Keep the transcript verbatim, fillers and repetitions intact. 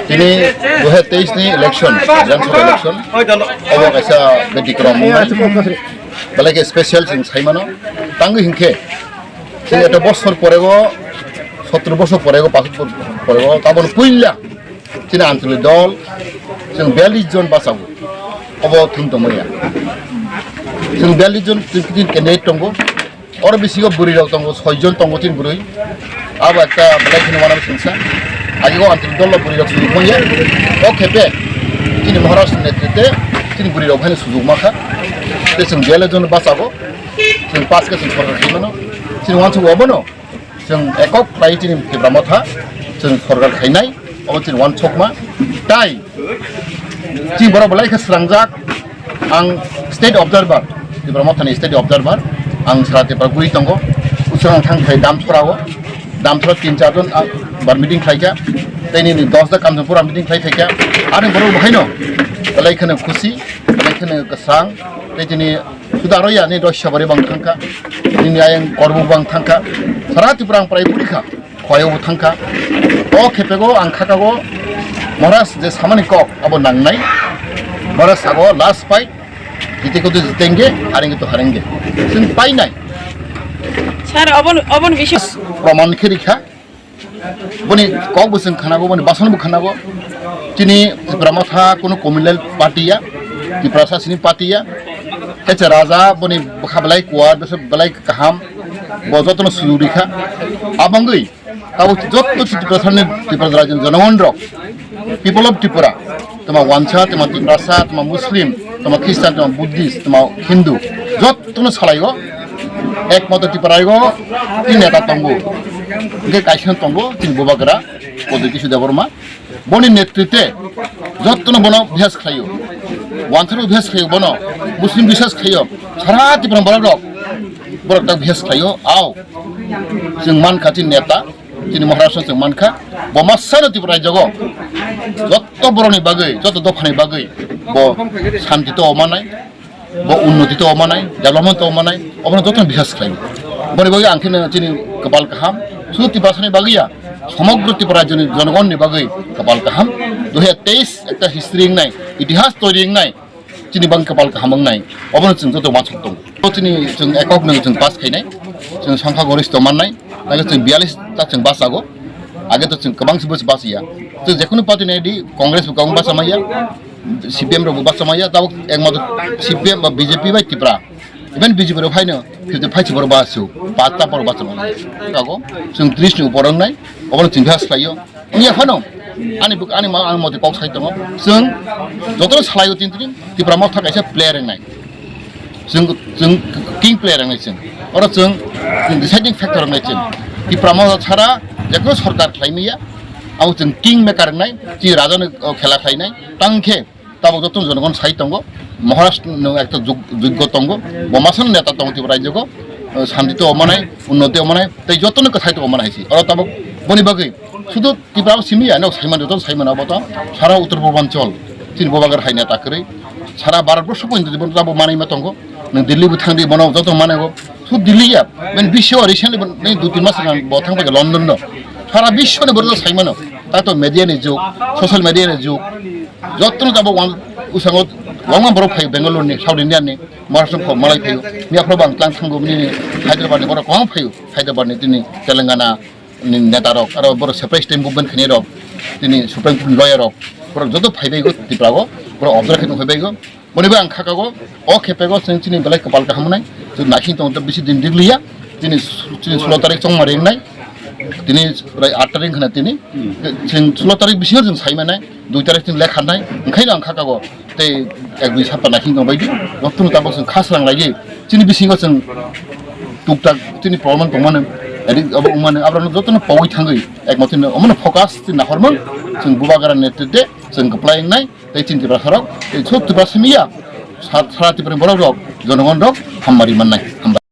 Tini dui hajar teis ni election, Bidhan Sabha election, obo kaisa betikrom wngnai. Belai khe special chwng sai mano. Tangwi hinkhe chwng eto bosor porego, sotro bosor porego, pasot porego, tabon puila chini anchalik dol chwng biyallis jon bachago. Obo thum tongmaya. Chwng biyallis jon chwng candidate tongo. Oro bisingo bwrwi rok tongo, soi jon tongo, tin bwrwi. Abo ekta belai kheno uanama sengsa. Agi o anchalik dol o bwrwi rok sujuk manya. O khepe chini Maharaj ni netrite chini bwrwi rok haino sujuk makha. Tei chwng biyallis jon bachago. Chwng pass khe chwng sorkar khaimano. Chini uansuk obono. Chwng ekok khlai chini Tipra Motha chwng sorkar khainai, obo chini uansukma. Tai chini borok belai khe srangjak, ang state observer, Tipra Mothani state observer, ang sara Tipra guri tongo. Usrang thang phai Damsora o, Damsora tin char jon ang bar meeting khlaikha, tei nini dos da Kanchanpur meeting khlai phaikha. Ani borok bahaino belai kheno khusi, belai kheno kwsang, tei chini Suda aro ya ni roi sabari bang thangkha, nini ayang korbo bang thangkha, sara Tripura ang prai puri kha, khoyo bo thangkha. O khepego ang khakago Maharaj je samani kok abo nangnai, Maharaj sago last fight, jite ko to jitenge, harenge to harenge, chwng painai. Sir, obon obon bising proman khe rikha. Boni kok bo chwng khwnago, boni basan bo khwnago. Chini Tipra Motha kunu communal party ya, Tiprasa sini party ya. Khe se raja boni bwkha belai kuar, bese belai kaham, bo jotono sujuk rikha. Abangwi abo joto Tiprasa ni, Tipra rajani jonogon rok, people of Tripura, tama Wansa, tama Tiprasa, tama Muslim, tama Christian, tama Buddhist, tama Hindu, jotono salaigo, ekmato Tripura o tin neta tongo, hingke kaisa tongo, chini Bubagra, Pradyot Kishore Debbarma, boni netrite, jotono bono bihas khlaio, Wansaro bihas khlaio bono, Muslim bihas khlaio, sara Tripura borok rok, borok tak bihas khlaio, ao, chwng mankha chini neta, chini Maharashtra chwng mankha, bo masano Tripura rajyogo, joto borokni bagwi, joto dophani bagwi, bo santi to manai, bo unnoti to manai, development to manai, obono jotono bihas khlai. Boni bagwi ang kheno chini kwpal kaham, sudu Tiprasani bagwi ya, somogro Tripura rajyoni jonogonni bagwi kwpal kaham, dui hajar teis ekta history wngnai, itihas toiri wngnai, chini bang kwpal kaham wngnai, obono chwng joto uansuk tongo. O chini chwng ekok nwng chwng pass khainai, chwng songkha goristo mannai, age chwng biyallis ta chwng bachago, age to chwng kwbang se bachaya. Chwng jekunu party nai di, Congress bo kwbang bachamaya, C P M rok bo bachamaya, tabuk ekmatro C P M ba B J P bai Tipra, even B J P rok phaino, phirti phaichi borok bachu, patta borok bachamaya. Kago chwng tris ni upor wngnai, obono chwng bihas khlaio. Wngya phano ani bwk-, ani ma-, ani motwi kok sai tongo. Chwng jotono salaio tin tini Tipra Motha kaisa player wngnai. Chwng, chwng king player wngnai chwng. Oro chwng, chwng deciding factor wngnai chwng. Tipra Motha sara jekno sorkar khlai manya, abo chwng king maker wngnai, chini rajano, o, khela khlainai. Tangkhe tabuk joto jonogon sai tongo, Maharashtra no ekta jug-, juggo tongo, bo masano neta tongo Tripura rajyogo, o, santi to omanai, unnoti omanai, tei jotono kwthai to omanai hai se. Oro tabuk boni bagwi sudu Tipra o simi ya, nok saiman, joto saiman abo to, sara Uttor Purbanchal, chini Bubagra hai neta kwrwi, sara Bharat borsho poito bono tabuk manai ma tongo, nwng Delhi bo thangdi bono joto manai go, sudu Delhi ya, ben bisho recently bo, nei dui tin mas sigang bo thang paikha London no, sara bisho ni borok saimano, ta to media ni jug, social media ni jug, joto no tabuk wan, usango wangma borok phaio Bangalore ni, South India ni, Maharashtra pho malai phaio, miya phro bang tlang thango bini Hyderabad ni borok kwbang phaio, Hyderabad ni tini Telangana, ni neta rok, aro borok separate state movement khainai rok, tini Supreme Court ni lawyer rok, borok joto phaibai go Tripura o, borok observe khaino phaibai go. Boni bai ang khakago, o khepego chwng chini belai kwpal kaham wngnai, chwng naising tongo bisi din digliya, chini, chini sulo tarik chongma ringnai, tini prai aat tarik khna tini, chwng sulo tarik bisingo chwng sai manai, dui tarik chwng lekha nai, wngkhaino ang khakago. Tei ek dui sapta naising tong baidi, jotono tabuk chwng kha srang laiwi chini bisingo chwng tuktak chini problem tongmani, adi abo wngmani, aborokno jotono pogwi thangwi ekmatwi omono focus chini nahormung chwng Bubagra netrite chwng kwplai wngnai tei chini Tiprasarok tei sok Tiprasa miya sa-, sara Tripurani borok rok jonogon rok hamari mannai. Hambai.